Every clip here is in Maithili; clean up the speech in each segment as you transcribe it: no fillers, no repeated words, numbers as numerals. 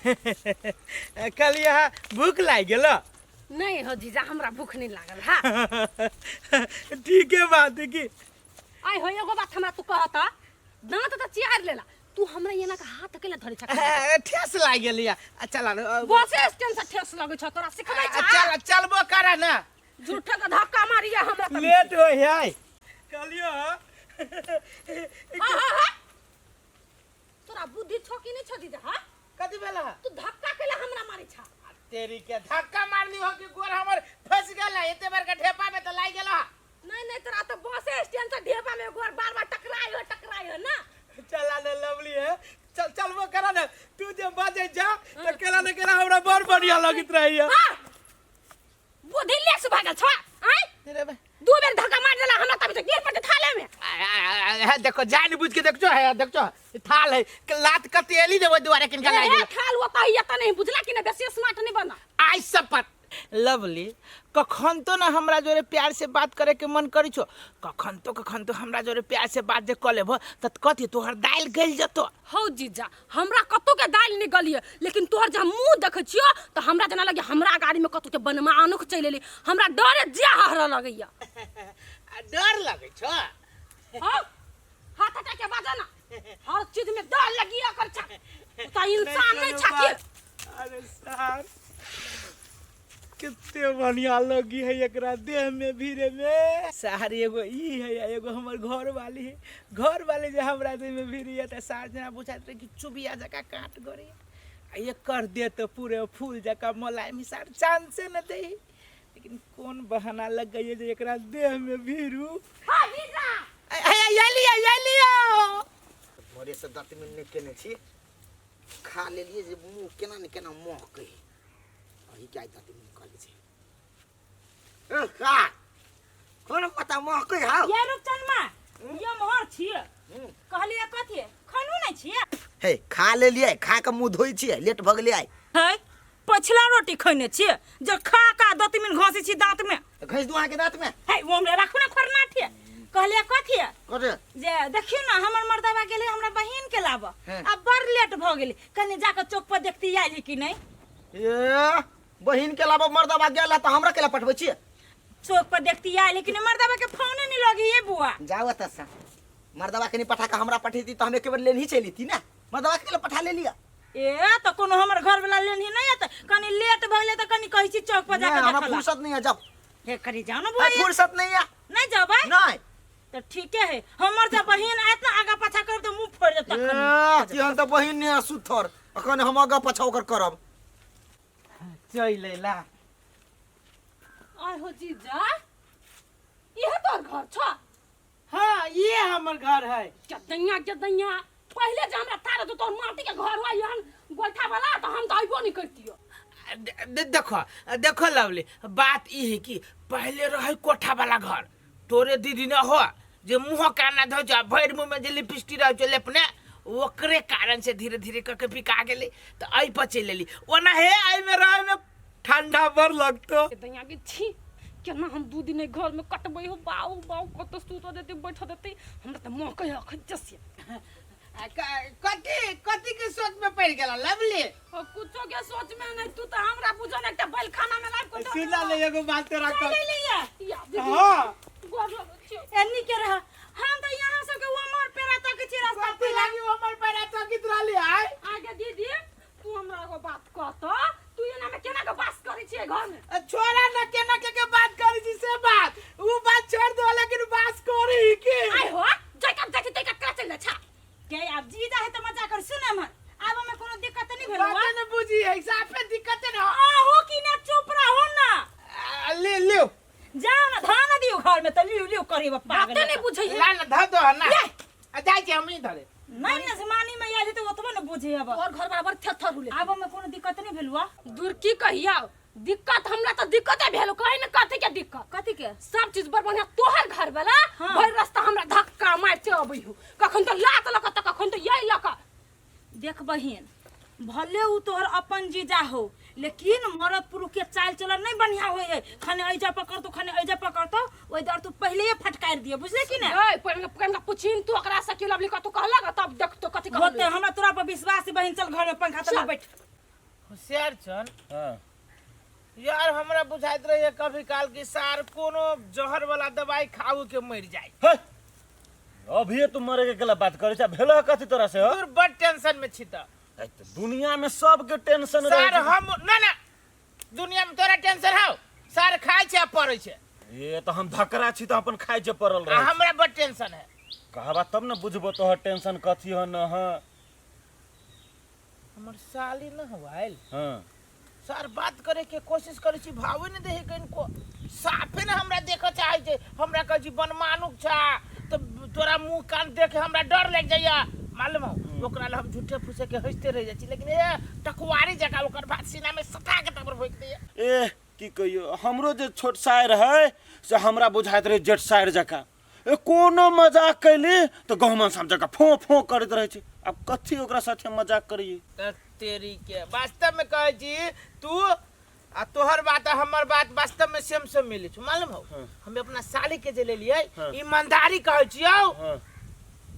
कहलियै अहाँ भूख लागि गेल? नहीं हो जीजा, हमरा भूख नहीं लागल। हाँ। ठीके बात है कि। आइ हो, एगो बात हमरा तू कहता, दांत तो चियार लेला तू, हमरा एना के हाथ केला धरे छ? ठेस लागि गेल या। चल। बस स्टैंड से ठेस लगै छ तोरा, सिखबै छ? चल, चलबो कर ना। झूठे के धक्का मारिया हमरा त। लेट हो है कहलियो। हाँ, हाँ, हाँ। तोरा बुद्धि छो कि नहीं छो जीजा? हाँ। कथी भेला? तू धक्का केला हमरा मारै छ? तेरी के धक्का मारली हो कि गोर हमर फंस गेल है एते बड़का ढेपा में, त लागि गेल। नहीं नहीं, तोरा तो बस स्टैंड से ढेबा में गोर बार बार टकराई हो, टकराई हो ना। चला ने लवली है, चल, चलबो करा ने। तू जे बजे जा त केला ने केला हमरा बड़ बढ़िया लगैत रहैया। हाँ, बुद्धि ले से भागल छ आय। रे बा। दू बेर धक्का मार देला हमरा, तभी तो गिर पड़ते थाले में। है देखो, जान बुझ के देखो, है देखो, थाल है के लात कते एली ने, ओइ दुआरे किनका लागि ए गेल। थाल वो कहिया त नहीं बुझला कि ना, बेसी स्मार्ट नहीं बना। आई शपथ लवली, कखन तो ना हमरा जोरे प्यार से बात करे के मन करी छो। कखन तो, कखन तो हमरा जोरे प्यार से बात जे क लेबो त कथी तोहर दालि गलि जतो। हौ जीजा, हमरा कतौ के दालि नहीं गलिए, लेकिन तोहर जब मुंह देखै छियो त हमरा जेना लगे हमरा गाड़ी में कतौ के बनमा अनुख चलि एलै। हमरा डरे जिया हहरऽ लगैया। आ डर लगै छो? हौ, हाथ हटा के बाजा ना, हर चीज में डर लगिया कर छा, त इंसान नहीं छा की। अरे सार, कितने बढ़िया लगी है एकरा देह में भीरे में। सार, एगो ई है आ एगो हमर घर वाली है। घर वाली जे हमरा देह में भीरी है त सार जना बुझाइत रहे कि चुबिया जका काट गरे, आ एकर देह तो पूरे फूल जका मोलायम, सार चांसे न दे। लेकिन कोन बहाना लग गई है जे एकरा देह में भीरू। हाँ जीजा। लिया लिया। भोरे से दाँत में नहि केने छी, खा लेलियै जे मुँह केना ने केना महकै। अही के आइ दाँत में निकलै छै। ए, खा कोन पता महकै हौ। ये रूपचनमा, ये मोहर छियै, कहलियै कथी खनू नहि छियै? हे, खा लेलियै, खा कऽ मुँह धोइ छियै, लेट भऽ गेलै आइ। है, पछिला रोटी खैने छियै जे खा का दतमिन घसै छी दाँत में? तऽ घसि दू अहाँके दाँत में। है, ओ हमरा राखू ने खोरना ठे। कहलियै कथी? कथी? जे देखियौ ने, हमर मर्दबा गेलै हमरा बहिन के लाबऽ। हैं। आ बड़ लेट भऽ गेलै, कनि जाकऽ चौक पर देखती आयल कि नहि। ए, बहिन के लाबऽ मर्दबा गेल है तऽ हमरा केला पठबै छियै? चौक पर देखती आयल कि नहि, मर्दबा के फोने नहि लगी ये बुआ। जाउ एतऽसँ। मर्दबा के नहि पठा कऽ हमरा पठेती तऽ हम एके बेर लेनही चलि अयती ने। मर्दबा के केला पठा लेलियै? ए, तऽ कोनो हमर घर वाला लेनही नहि एतै, कनि लेट भऽ गेलै तऽ कनि कहै छी चौक पर नहि, जाकऽ हमरा देखऽ ला। फुर्सत नहीं है, जाओ। हे, कनि जाउ ने बुआ। अरे, फुर्सत नहीं है। नहि जेबै? नहीं। तऽ ठीके है, हमर जब बहिन आयत ने, आगा पाछा करब तऽ मुँह फोड़ि देब तखन। ए, केहन तऽ बहिन नहि है सुथर, अखन हम आगा पाछा ओकर करब। चलि अयला। आय हो जीजा, इहे तोहर घर छ? हाँ, ये हमर घर है। जदैया जदैया, पहिले जे हमरा तारे तो तोहर माटी के घर हुआ यहन गोइठा वाला, तो हम तो अइबो नहीं करतियो। देखो देखो लवली, बात ई है कि पहले रहे कोठा वाला घर। तोरे दीदी न हो जे मुँह कान धो जा, भरि मुँह में जे लिपस्टिक रहे छै लेपने, ओकरे कारण से धीरे धीरे करके बिका गेलै तऽ एहि पर चलि एली। ओना हे, एहिमे रहे में ठंडा बड़ लगतो। दैया के छी, केना हम 2 दिन एहि घर में कटबै हो। बाऊ बाऊ, कतऽ सुतऽ देतै, बैठऽ देतै? हमरा तऽ महकै है अखन जसिया। कथी कथी के सोच में पड़ गेला लवली? ओ, कुछो के सोच में नहीं, तू तऽ हमरा बुझो ने एकटा बैलखाना में लाइब के सुना ले, एगो बात तोरा कह। ले लिया। या दीदी। हाँ। गोर लगै छियौ। एन्नी के रह, हम तऽ यहाँ सबके उमर पेरा तक छी रास्ता। कथी लागी हमर पैरा चकित रहली आय? आगे दीदी, तू हमरा एगो बात कह तऽ, तू एना में केना के बास करै छियै घर में? छोड़ा न, केना के के बात करी छी से बात, उ बात छोड़ दो, लेकिन बास करी के आय हो, जैका जैसे तैका करा चल छा। के आब जीजा है तऽ मजा कर। सुन हमर, आब हमें कोनो दिक्कत नहीं भेल। बात न बुझी है, साफे दिक्कत न। आहू की ना, चुप रहो ना। ले लियो। जाओ ना, धान दियो घर में तऽ लियो लियो करी पागल। बाते नहीं बुझै है। ला न, धर दो ना। आ जाइ छी हम धरे। नहीं ने, जमानी में आयल तऽ ओतबो ने बुझे अब। और घर बराबर थेथर हुले। आब हमें कोनो दिक्कत नहीं भेल हुआ। दूर की कहिया दिक्कत, हमरा तऽ दिक्कते भेल, कहि ने कथी के दिक्कत। कथी के? सब चीज बड़ बढ़िया, तोहर घर वाला हाँ। भरि रास्ता हमरा धक्का मारिते अबै हो, कखन तऽ लात लऽ कऽ तऽ कखन तऽ यही लऽ कऽ। देख बहिन, भले उ तोहर अपन जीजा हो, लेकिन मरद पुरुष के चाल चलन नहीं बढ़िया होय है। खने ऐजा पकड़तो, खने ऐजा पकड़तो, ओहि दर तू पहले ही फटकार दिए, बुझले कि ने? ए, पहिने पहिने पुछिन तू ओकरा से की लवली कतौ कहलक, तब देखतो कथी होते कहलक। हमरा तोरा पर विश्वास है बहिन। चल घर में, पंखा तर चल। बैठ। होशियार छन। हाँ। यार हमरा बुझाइत रहे कभी काल कि सार कोनो जहर वाला दवाई खाऊ के मर जाए। हे, अभिये तू मरे के गला बात करे छा, भेलो है कथी तोरा से हो? तोर बड़ टेंशन में छी त। ऐ त दुनिया में सबके टेंशन रहे सार छै। हम ना ना दुनिया में तोरा टेंशन हौ, सार खाय छै आ पड़ै छै। ये तो हम धकरा छी त अपन खाय छै पड़ल आ रहे। हमरा बड़ टेंशन है। कहबा तब न बुझबो तोहर टेंशन कथी ह न ह। हमर साली न हवाइल। हाँ। सर बात करे के कोशिश करे छी, भावे न देहे कनको, साफे न हमरा देखे चाहे छै। हमरा कहै छी बनमानुक छा त तोरा मुंह कान देख के हमरा डर लागि जाइया, मालूम हौ? ओकरा लए हम झूठे फूसे के हंसते रह जाइ छी, लेकिन ए टकवारी जकाँ ओकर बात सीना में सटा के तबर भोकि दैया। ए की कहियो, हमरो जे छोट सायर है से हमरा बुझाइत रहे जेठ सायर जकाँ। ए कोनो मजाक कैली तऽ गहुमन साम जकाँ फों फों करैत रहै छै। आब कथी ओकरा साथे मजाक करियै? तऽ तेरी के वास्तव में कहै छी तू आ तोहर बात आ हमर बात वास्तव में सेम सेम मिलै छौ, मालूम हौ? हाँ। हम अपना साली के जे लेलियै, हाँ। ईमानदारी कहै छियौ, हाँ।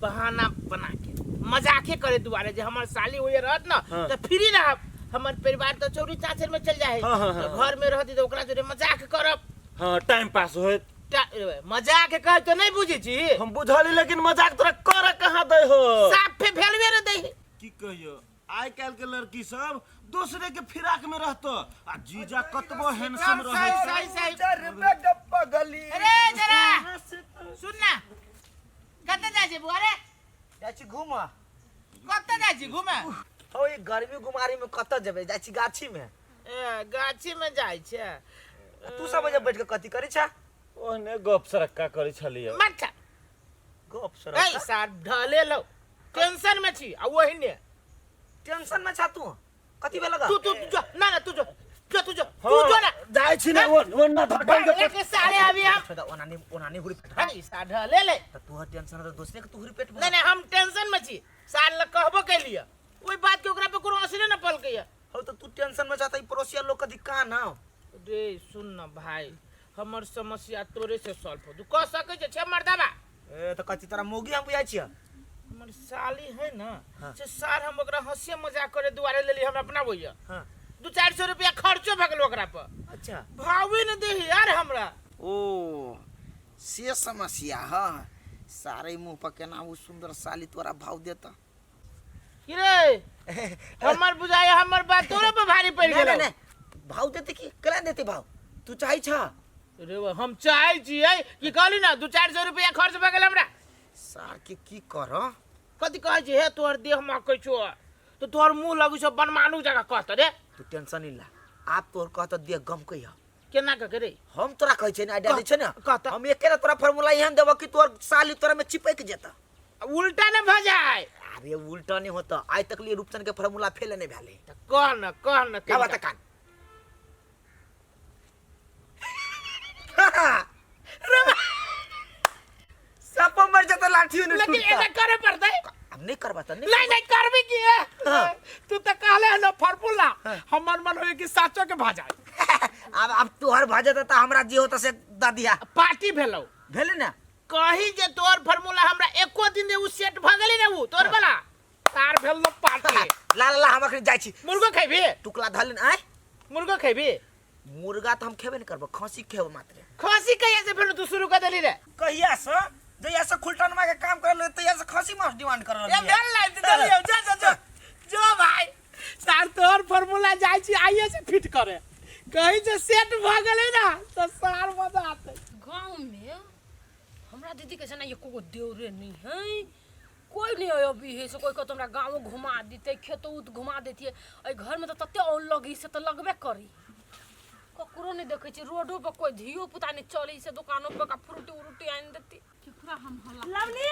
बहाना बना के मजाके करे दुआरे जे हमर साली होइए रहत न, हाँ। तऽ फ्री रहब, हमर परिवार तऽ चौरी चाचर में चल जाए, हाँ, हाँ, हाँ, तऽ हाँ। घर में रहती तऽ ओकरा जोरे मजाक करब। हाँ, टाइम पास होत। मजाक कह तो नहीं बुझे छी। हम बुझली, लेकिन मजाक तोरा कर कहाँ दै हो? साफे भेलवे रे दै। की कहियो, आइ काल्हि के लड़की सब दूसरे के फिराक में रहतो आ जीजा कतबो हैंडसम रहे। सही सही। पगली। अरे जरा सुन ना, कतऽ जाइ छी बुआ रे? जाइ छी घूमऽ। कतऽ जाइ छी घूमे? हो, ई गर्मी गुमारी में कतऽ जेबै, जाइ छी गाछी में। ए गाछी में जाइ छै? तू सब एजे बैठ के कथी करै छा? ओहने गप सरक्का करै छलियै। मत गप ए सरक्का? सार ढले लो, टेंशन में छी आ ओहिने। टेंशन में छा तू? कथी भेल गा? तू तू जो ना ना, तू जो जो, तू जो, तू जो ना। जाइ छी ना, ओ ना धक्का के। एक सारे अभी हम छोड़, ओना नहीं, ओना नहीं हुरी पेट। अरे सार ढले ले। त तोहर टेंशन है त दोसरे के तू हुरी पेट। नहीं नहीं, हम टेंशन में छी, सार ल कहबो कैलिए ओई बात के ओकरा पे कोनो असरे न पलकै। हो त तू टेंशन में छा त ई पड़ोसिया लोग कथी कान हौ? रे सुन न भाई, हमर समस्या तोरे से सॉल्व हो, तू कह सकै छे छे मर्दाबा। ए त कथी तोरा मौगी हम बुझाइ छियै? हमर साली है ना, हाँ। से सार हम ओकरा हंसी मजाक करे दुआरे लेली हम अपना होइया। हाँ। 200-400 रुपया खर्चो भऽ गेल ओकरा पर। अच्छा। भावे न दे यार हमरा। ओ से समस्या ह, सारे मुंह पर केना उ सुंदर साली तोरा भाव देता? की रे, हमर बुझाय हमर बात तोरे पर भारी पड़ि नहीं, गेल। नहीं, नहीं, भाव देते की केना देते भाव? तू चाहै छ? रे हम चाहै छियै कि कहली ना 200-400 रुपया खर्च भऽ गेल हमरा। सार के की कर? कथी कहै छी हे, तोहर देह महकै छौ तो तोहर मुंह लगै छौ बनमानु जकाँ कहत रे। तू टेंशन नहीं ला, आप तोहर कहत देह गमकै ह। केना कह के रे? हम तोरा कहै छियै ने, आइडिया दै छियै ने। कह त। हम एके तोरा फार्मूला एहन देबऽ कि तोहर साली तोरा में चिपक जेता। उल्टा न भऽ जाय। अरे उल्टा नहीं होता, आइ तक लिए रूपचंद के फार्मूला फेल नहीं भेलै। त कह न, कह न। क्या बात कान? सप मर जाता लाठी ने। लेकिन एना करे पड़तै। अब नहीं करबा त नहीं। नहीं नहीं, करबी की है? हाँ। तू त कहले न फार्मूला, हाँ। हमर मन होय कि साचो के भऽ जाय। अब तोहर भऽ जेतै त हमरा जे होता से द दिया। पार्टी भेलौ। भेलै ना? कही जे तोहर फार्मूला हमरा एको दिन जे उ सेट भऽ गेलै ने, उ तोहर वाला तार भेल न पार्टी। ला ला ला, हम अखन जाइ छी। मुर्गो खेबी? टुकला धल आय। मुर्गो खेबी? मुर्गा त हम खेबे नहीं करबो, खसी खेबो मात्र। खसी कहिया से फेर तू शुरू कर देली रे? कहिया से? जहिया से खुलटनमा के काम करल तहिया से खसी मांस डिमांड करल। ए भेल लाइफ देलियो, जा जा जा जो भाई, सार तोहर फार्मूला जाइ छी आइए से फिट करे, कहीं जे सेट भ गेलै ना त सार मजा आते। गाँव में हमरा दीदी के जेना एको गो देवरे नहीं है, कोई नहीं है अभी है से कोई कहतो हमरा गाँव घुमा देते, खेतो उत घुमा देतियै। एहि घर में तो तते औल लगी से तो लगबे करी, ककरो नहीं देखै छी रोडो पर, कोई धियो पुता नहीं चलै से दुकानो पर का फ्रूटी उरूटी आनि देती। केकरा हम हल्ला लवली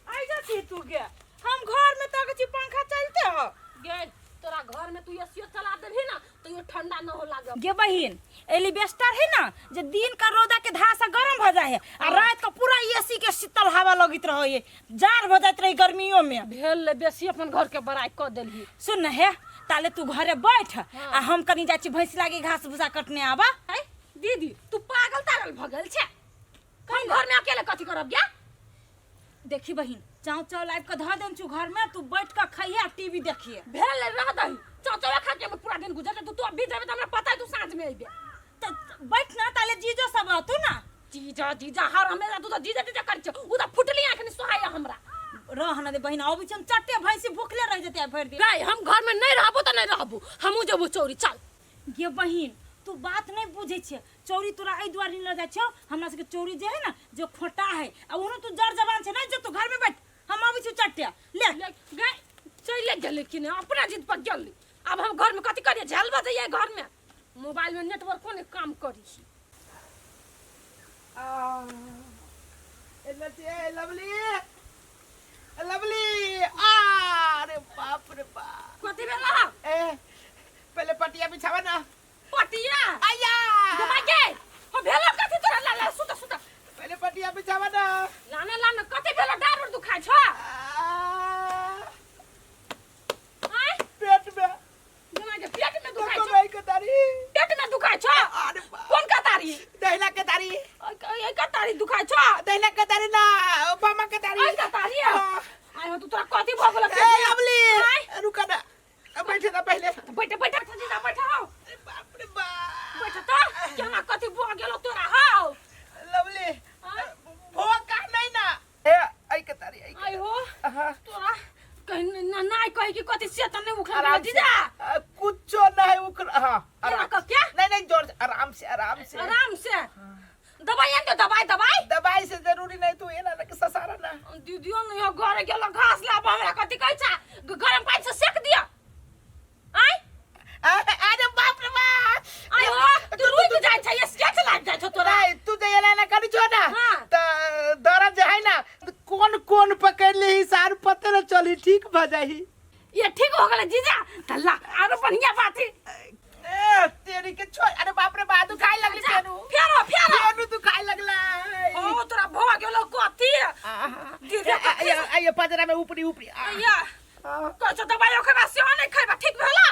आई जा छी तू गे, हम घर में तक छी पंखा चलते हो। गे तोरा घर में तू एसीओ चला देबही ना तो यो ठंडा न हो लागे। गे बहिन एलिबेस्टर है ना जे दिन का रौदा के धार से गरम भ जाए है आ रात का पूरा एसी के शीतल हवा लगैत रहे है, जाड़ भ जाइत रहे गर्मियों में। भेल ले बेसी अपन घर के बड़ाई क देलही। सुन न हे, ताले तू घरे बैठ आ हम कनी जाइ छी भैंस लागी घास भूसा कटने आबा। ऐ दीदी तू पागल तागल भ गेल छे, हम घर में अकेले कथी करब गे? देखी बहिन, चाव चाव लाइब के धऽ देन छु घर में, तू बैठ के खइहे आ टीवी देखिए। भेल ले रह दही, चाव चाव खा के हम पूरा दिन गुजर जेतै। अभी जेबे त हमरा पता है तू साँझ में अइबे। त बैठ ना ताले, जीजो सब रहतू ना। जीजा जीजा हर हमेशा तू तो जीजा जीजा कर छौ, उ त फुटली आंख नहीं सोहाय हमरा। रह ना दे बहिन, अबै छी हम चट्टे, भैंसी भूखले रह जेतै भरि दिन। गई हम घर में नहीं रहबो त नहीं रहबो, हमहू जेबो चौरी, चल। गे बहिन, तू बात नहीं बुझै छै, चौरी तोरा एहि दुआरे नहि लऽ जाइ छौ, हमरा सबके चौरी जे है ना जे खोटा है, आ ओनो तू जर जवान छै, नहीं जो तू घर में बैठ, हम अबै छी चट्टे ले। ले गई, चले गेलै कि नहीं अपना जिद पर गेली। अब हम घर में कथी करिए, झेलबा जाइए घर में, मोबाइल में नेटवर्क कोने काम करी। लवली, लवली, अरे बाप रे बाप! कथी भेला? ए, पहले पटिया बिछावा ना। पटिया? आया। घुमा के हो भेला कथी तोरा? ला ला, सुत सुत। पहले पटिया बिछावा ना। लाने लाने, कथी भेला? डार उर दुखाइ छ? आ, आय? पेट में। घुमा के पेट में दुखाइ छ? कमाई के तारी। पेट में दुखाइ छ? अरे बाप! कोन कतारी? दहिना के तारी। ए कतारी दुखाइ छ? दहिना के तारी ना, बामा के तारी। ऐ कतारी? हाँ। आय हो, तू तोरा कथी भऽ गेल? ए लवली! आय? रुका ना, बैठे ना पहले। बैठ बैठ जीजा, बैठ हो। अरे बाप रे बाप! बैठ त, केना कथी भऽ गेल तोरा हौ? लवली! आय? भोका नहीं ना, ए ऐ के तारी, ऐ। आय हो! हाँ। तोरा कहीं ना ना कहे कि कथी से त नहीं उखड़ आराम से। जीजा? कुछो नहीं उखड़, हाँ। केना आराम। कह के? नहीं नहीं, जोर से, आराम से, आराम से। आराम से। दवाई आन दे, दवाई दवाई। दवाई से जरूरी नहीं, तू एना ना के ससारा ना। दीदियो नहीं हो, घरे गेलो घास लाब, हमरा कथी कहै छ, गरम पानी से सेक दिया। आय? अरे बाप रे बाप! आय हो, तू रुक जाइ छ, ये स्केच लाग जाइ छ तोरा। नहीं, तू जे एना ना करी छो ना, हाँ। त दर्द जे है ना, त कोन कोन पकड़ ली सार, पते न चली, ठीक भ जाही। ये ठीक हो गेलै जीजा, त ला आरो बढ़िया बात है। ए तेरी के छोड़, अरे बाप रे बाप, दुखाई लगली फेरू। फेरो फेरो। फेरू दुखाई लगला। ओ तोरा भ गेलो कथी? दीदी। आइए आइए, पजरा में ऊपरी ऊपरी आ। या कहै छ दवाई खेबा सेहो नहीं खेबा, ठीक भेला?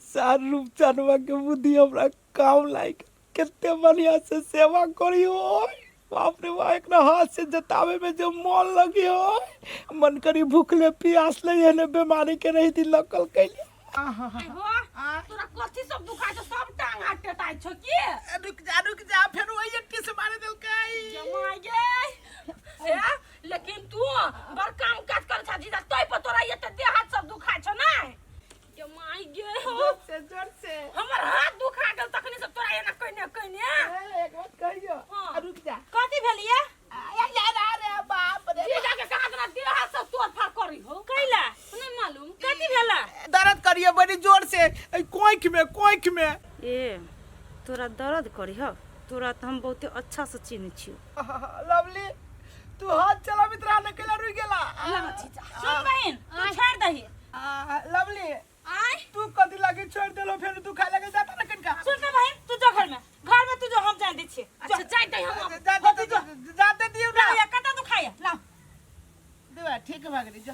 सार रूपचनवा के बुद्धि हमरा काम लायक, कते बढ़िया से सेवा करी हो। बाप रे बाप, एकरा हाथ से जतावे में जो मन लगी हो, मन करी भूखले प्यास ले एहने बीमारी के रही थी लकल कैले। आय हो, तोरा कथी सब दुखाइ छौ? सब टांग हाथ टेटाइ छौ की? रुक जा, रुक जा, फेर वही टिस मारे देलकै। जमाय गे, ए लेकिन तू बड़ काम काज कर छा जीजा, तोय पर तोरा एते देह हाथ सब दुखाइ छौ नै? जमाय गे हो। जोर से, जोर से। हमर हाथ दुखा गेल तखनी सब तोरा एना कइने कइने। ए, एक बात कहियो। हाँ। आ, रुक जा। कथी भेलिए? अरे बाप रे! जीजा के कहाँ तोरा देह हाथ सब तोड़ फाड़ करी हो? कैला? नहीं मालूम। कथी भेला? दर्द करियो बड़ी जोर से, ऐ कोंख में, कोंख में। ए तोरा दर्द करी हो? तोरा तऽ हम बहुते अच्छा से चिन्ह छियौ। लवली, तू हाथ चलाबित रहा न, केला रुक गेला। लगा जीजा। सुन बहिन, तू छोड़ दही। लवली! आय? तू कथी लागे छोड़ देलो? फेर तू खाए लगे जाता ना कनका। सुन ना बहिन, तू जो घर में, घर में तू जो, हम जान दै छियै। अच्छा, जाय दे हम। जा जा जा, जाते दियो ना। लाओ या, कतऽ दुखाइया लाओ। देवा, ठीक भऽ गेली, जो।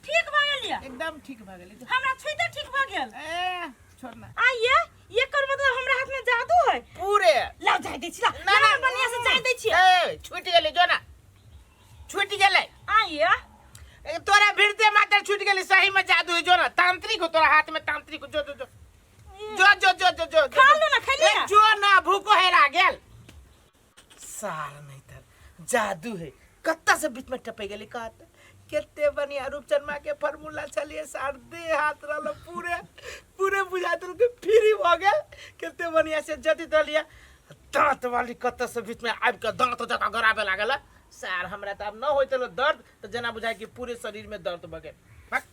ठीक भऽ गेलियै? एकदम ठीक भऽ गेली, जो। हमरा छुइते ठीक भऽ गेल? ए, छोड़ ना। आइए, ये कर मतलब हमरा हाथ में जादू है। पूरे। लाओ, जाय दै छी, ला। ना, ना, बढ़िया से जाय दै छियै। ए, छूट गेली, जो ना, छूट गेलै। आइए। ए, तोरा भिड़ते मात्र छूट गेली, सही में जादू है, जो ना, तांत्रिक हो, तोरा हाथ में तांत्रिक हो, जो जो जो जो जो जो जो जो। खा लो ना, खा लिया। ए, जो ना, भूखो हेरा गेल सार, नहीं तर जादू है, कत्ता से बीच में टपे गेली। कहत केते बढ़िया रूपचनमा के फार्मूला छलिए सार, देह हाथ रहल पूरे पूरे बुझा देल के फ्री भ गेल। केते बढ़िया से जति रहलिए, दांत वाली कत्ता से बीच में आबि के दांत जका गराबे लागल सार। हमरा तऽ आब न होइत रहल दर्द, तऽ जेना बुझाय कि पूरे शरीर में दर्द भ गेल। भक।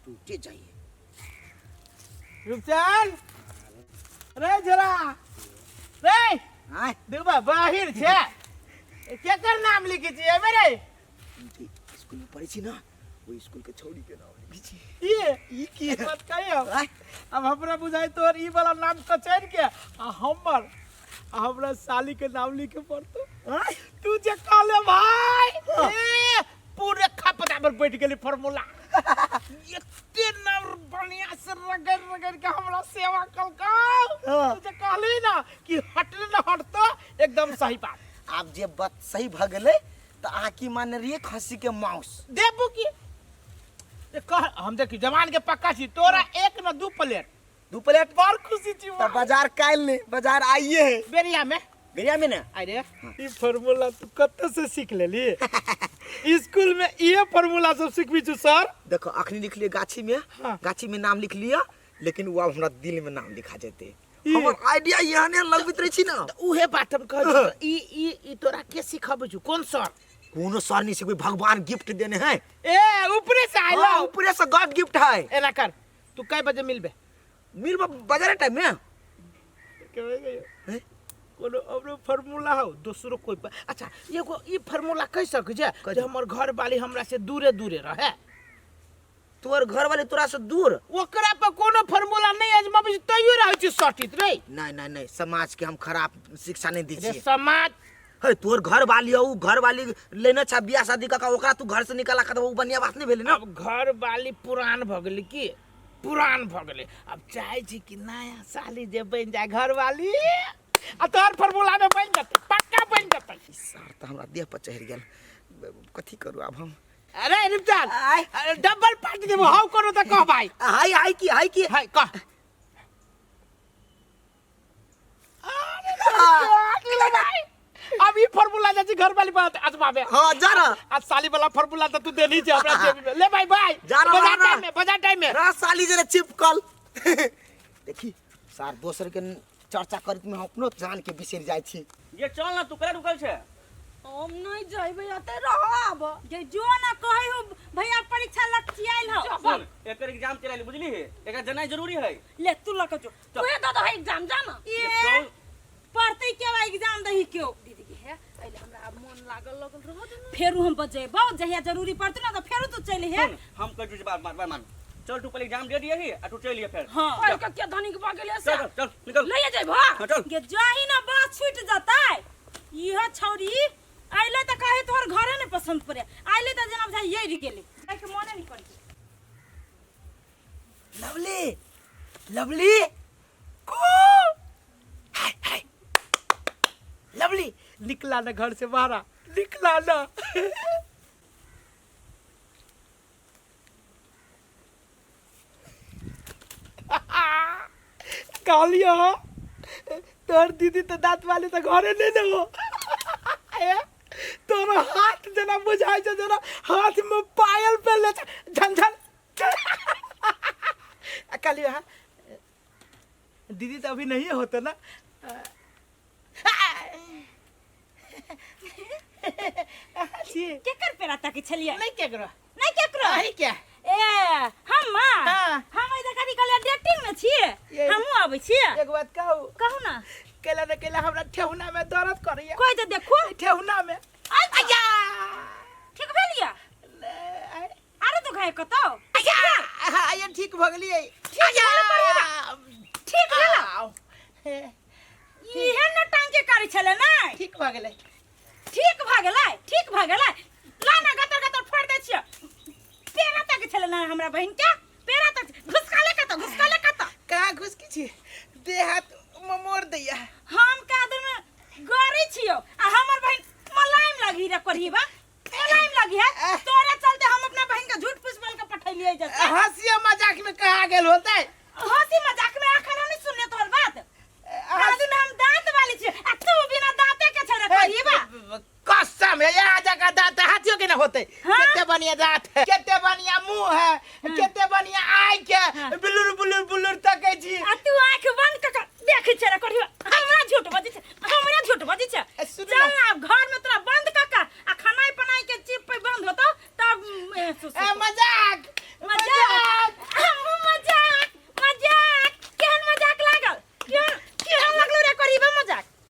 टूटे जाइए। रूपचंद रे, जरा रे। आय? दुबा बाहिर छै, केकर नाम लिखै छियै मेरे? स्कूल में पढ़ै छी ना, ओहि स्कूल के छौड़ी के नाम लिखै छी। ये ई की है? बात कहियो। आय? अब हमरा बुझाइ तोहर ई वाला नाम कचैर के आ हमर आ हमरा साली के नाम लिखे पड़तो। आय? तू जे कहले भाई, ए पूरे खपदा पर बैठ गेली फार्मूला। एते नाम बढ़िया से रगड़ रगड़ के हमरा सेवा कलकौ। हाँ। तू जे कहली ना कि हटले ना हटतो, एकदम सही बात। आब जे बात सही भऽ गेलै तऽ अहाँ की मानने रहियै खस्सी के माउस? देबू की? ए, कह हम देखी जवान के पक्का छी तोरा एक न दू प्लेट। दू प्लेट। बड़ खुशी छी। तऽ बाजार काल्हि नहि, बाजार आइए है। बेरिया में। बेरिया में ने। अरे ई फार्मूला तू कतऽ से सीख लेली? स्कूल में इहे फार्मूला सब सिखबी छु सर? देखो अखनी लिख लियो गाछी में। हाँ। गाछी में नाम लिख लियो, लेकिन वो अब हमरा दिल में नाम लिखा जेते। ई- हमर आइडिया एहने लगबैत रहै छी ना। तऽ उहे बात हम कहै छी, ई ई ई तोरा के सिखबै छु? कोन सर? कोनो सर नहीं सिखबै, भगवान गिफ्ट देने है। ए ऊपरे से आइलो। हाँ, ऊपरे से गॉड गिफ्ट है। एना कर, तू कै बजे मिलबे? मिलबे बाजारे टाइम में। हैं? कोनो औरो फार्मूला हो दोसरो कोई पर? अच्छा एगो ई फार्मूला कह सकै छै जे हमर घर वाली हमरा से दूरे दूरे रहे? तोहर घर वाले तोरा से दूर? ओकरा पर कोनो फार्मूला नहीं आजमाबै छै तैयो रहै छै सटित रे। नहीं नहीं नहीं, समाज के हम खराब शिक्षा नहीं दै रे छियै। समाज हे तोहर घर वाली हो, उ घर वाली लेने छा बियाह शादी कऽ के, ओकरा तू घर से निकाला के, उ बढ़िया बात नहीं भेलै ना। अब घर वाली पुरान भऽ गेलै की, पुरान भऽ गेलै, अब चाहै छी कि नया साली जे बनि जाय घर वाली, आ तोहर फार्मूला में बनि जेतै, पक्का बनि जेतै। ई सार तऽ हमरा देह पर चढ़ि गेल, कथी करू आब हम? अरे रिपचाल, आय। अरे डबल पार्टी देबो, हाउ करो तऽ कह भाई। हाय हाय की हाय की? हाय कह। अरे अब ई फार्मूला जाइ छी घर वाली बात आजमाबे। हाँ, जा रहा। आज साली वाला फार्मूला तो तू देनी छे हमरा जेबी में। ले भाई बाय। जा रहा, बाजार जा रहा। टाइम में, बाजार टाइम में। रा साली जरा चिपकल। देखी सार दोसर के चर्चा करैत में हम अपनो जान के बिसरि जाइ छी। ये चल ना, तू करा रुकल छे? हम नहीं जाइबे, एते रहब। जे जो ना कहै हो भैया, परीक्षा लटकियाइल हो। सुन, एकर एग्जाम चलाइल बुझली है, एकर जनाइ जरूरी है। ले तू लक जो। तू दे दो एग्जाम जा ना। ये चल। पढ़ते के बा एग्जाम दही क्यों? दीदी के है अइले हमरा आब मन लागल लगल रह दे ना। फेरू हम बजेबौ, जहिया जरूरी पड़तौ ना तो फेरू तू चलि हे। सुन, हम कह तुझे बात बात मान, चल तू पहले एग्जाम दे दिए ही आ तू चल लिया फिर। हां। पढ़ के के धनिक भऽ गेलै से। चल चल निकल। ले जाइबो। हां चल। गे जाही ना बात छूट जतै। इहो छौरी अइले त कहे तोहर घरे ने पसंद पड़े, अइले त जेना बुझाइ येरि गेलै, जाइके मने नहीं करै। लवली लवली को हाय हाय लवली, निकला ना घर से बाहर, निकला ना। कहलियो तोहर दीदी तो दांत वाली तो घरे नहीं ने हो। ए, तोहर हाथ जेना बुझाइ छै जेना हाथ में पायल पहनले छै, झन झन। आ कहलियो हाँ दीदी तो अभी नहीं होते ना। छी। केकर पेरा तक छलियै? नहीं केकरो। नहीं केकरो। अही के? ए हम? हाँ। हम एहि कथी कहलियै डेटिंग में छियै। ये- हमहूँ आबै छियै। एक बात कहू? कहू ना। केला न केला हमरा ठेहुना में दर्द करैया। कोई तऽ देखू। ठेहुना में। आया ठीक भेलियै? अरे तो खाए कतौ? आया आया ठीक भऽ गेलियै। ठीक भेलै बढ़िया। ठीक भेलै। आउ। इहे नौटंकी करै छलै नै? ठीक भऽ गेलै। ठीक भऽ गेलै, ठीक भऽ गेलै। ला ना गतर गतर फोड़ दै छियै। पेड़ा तक छलै ना हमरा बहिन के, पेड़ा तक घुसकाले कतौ, घुसकाले कतौ? कहाँ घुसकी छी? देह हाथ ममोड़ दैया। हम कादर में गरी छियो आ हमर बहिन मलाइम लगी रे कोढ़ीबा, मलाइम लगी है। तोरे चलते हम अपना बहिन के झूठ फूस बोल के पठैलियै जैसे। हंसी मजाक में कहा गेल होतै? हंसी मजाक में अखन हम नहीं सुनने तोहर बात। कादर में हम दांत वाली छियो आ तू बिना दांते के छे रे कोढ़ीबा। कसम है यहाँ जगह दांत हाथियों के ना होते। हाँ? कितने बढ़िया दांत है, कितने बढ़िया मुंह है, कितने बढ़िया आँख है। हाँ। बिलुर बुलुर बुलुर तकै छी। आ तू आँख बंद क के देखै छे रे कोढ़ीबा, हमरा झूठ बजै छे।